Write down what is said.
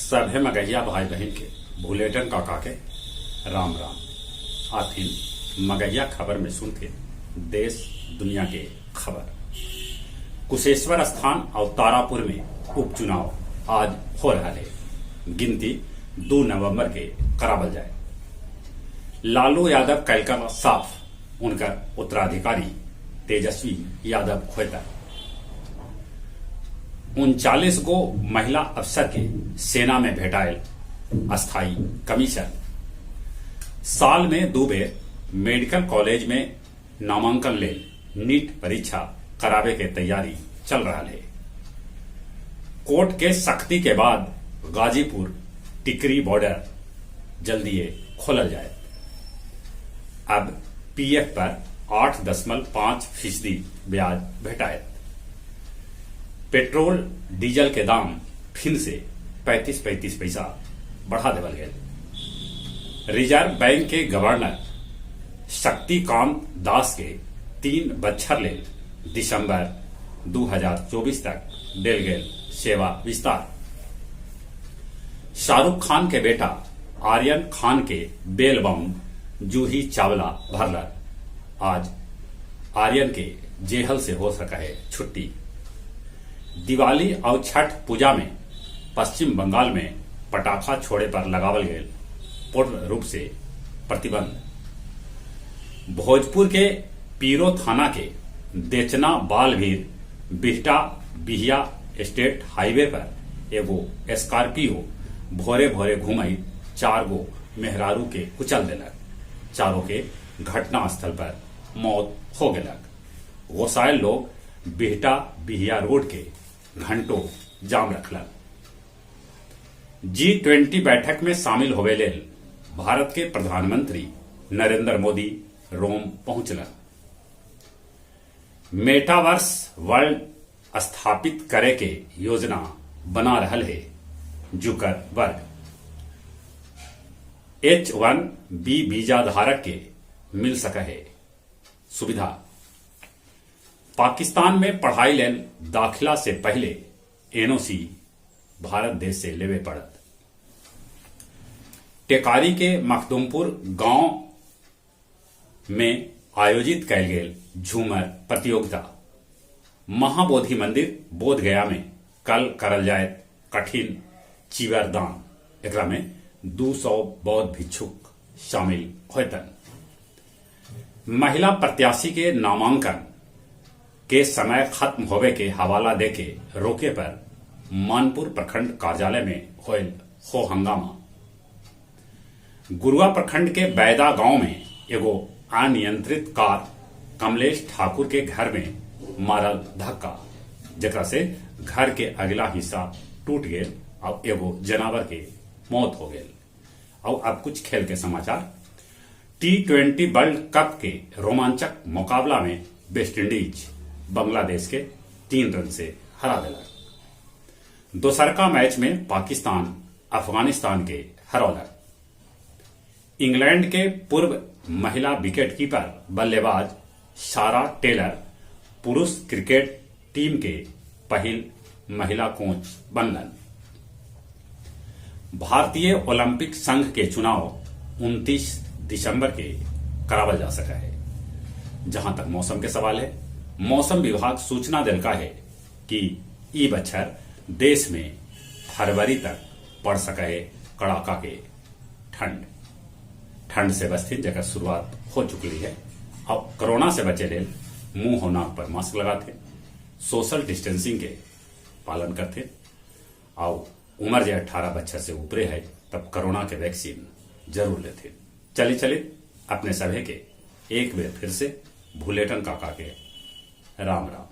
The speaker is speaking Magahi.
सभे मगहिया भाई बहन के भुलेटन काका के राम राम। आथिन मगहिया खबर में सुनते देश दुनिया के खबर। कुशेश्वर स्थान और तारापुर में उपचुनाव आज हो रहा है। गिनती 2 नवंबर के करावल जाए। लालू यादव कैलका साफ उनकर उत्तराधिकारी तेजस्वी यादव होता। 39 गो महिला अफसर के सेना में भेटायल अस्थायी कमीशन। साल में 2 बेर मेडिकल कॉलेज में नामांकन लेल नीट परीक्षा करावे के तैयारी चल रहा है। कोर्ट के सख्ती के बाद गाजीपुर टिकरी बॉर्डर जल्दी खोलल जाए। अब पीएफ पर 8.5% ब्याज भेटायत। पेट्रोल डीजल के दाम फिर से 35-35 पैसा बढ़ा देवल गए। रिजर्व बैंक के गवर्नर शक्तिकांत दास के 3 बच्छर लेल दिसंबर 2024 तक देल गेल सेवा विस्तार। शाहरुख खान के बेटा आर्यन खान के बेल बाउंड जूही चावला भरलक। आज आर्यन के जेहल से हो सका है छुट्टी। दिवाली और छठ पूजा में पश्चिम बंगाल में पटाखा छोड़े पर लगावल गए पूर्ण रूप से प्रतिबंध। भोजपुर के पीरो थाना के देचना बालभीर बिहटा बिहिया स्टेट हाईवे पर एगो स्कॉर्पियो भोरे भोरे घुमई 4 गो मेहरारू के कुचल देलक। चारों के घटना स्थल पर मौत हो गेलक। गोसाइल लोग बिहटा बिहिया रोड के घंटों जाम रखलक। G20 बैठक में शामिल होवे लेल भारत के प्रधानमंत्री नरेंद्र मोदी रोम पहुंचलन। मेटावर्स वर्ल्ड स्थापित करे के योजना बना रहल है जुकरबर्ग। H-1B visa धारक के मिल सके है सुविधा। पाकिस्तान में पढ़ाई लेल दाखिला से पहले एनओसी भारत देश से लेवे पड़त। टेकारी के मखदुमपुर गांव में आयोजित कैल गेल झूमर प्रतियोगिता। महाबोधि मंदिर बोध गया में कल करल जाए कठिन चीवर दान। एकरा में 200 बौद्ध भिक्षुक शामिल होतन। महिला प्रत्याशी के नामांकन के समय खत्म होवे के हवाला देके रोके पर मानपुर प्रखंड कार्यालय में होयल हो हंगामा। गुरुआ प्रखंड के बैदा गांव में एगो अनियंत्रित कार कमलेश ठाकुर के घर में मारल धक्का, जेकरा से घर के अगला हिस्सा टूट गेल और एगो जनावर के मौत हो गेल। और अब कुछ खेल के समाचार। T20 world cup के रोमांचक मुकाबला में वेस्ट इंडीज बांग्लादेश के 3 रन से हरा दिलक। दोसरका मैच में पाकिस्तान अफगानिस्तान के हरौलक। इंग्लैंड के पूर्व महिला विकेटकीपर बल्लेबाज सारा टेलर पुरुष क्रिकेट टीम के पहिल महिला कोच बनलन। भारतीय ओलंपिक संघ के चुनाव 29 दिसंबर के करावल जा सका है। जहां तक मौसम के सवाल है, मौसम विभाग सूचना दिलका है कि ई बच्छर देश में फरवरी तक पड़ सका है कड़ाका के ठंड। ठंड से बचती जगह शुरुआत हो चुकी है। अब कोरोना से बचे लेल मुंह और नाक पर मास्क लगाते, सोशल डिस्टेंसिंग के पालन करते और उम्र जो 18 बच्चा से ऊपरे है तब कोरोना के वैक्सीन जरूर लेते। चले चले अपने सभी के एक बार फिर से भुलेटन काका के राम राम।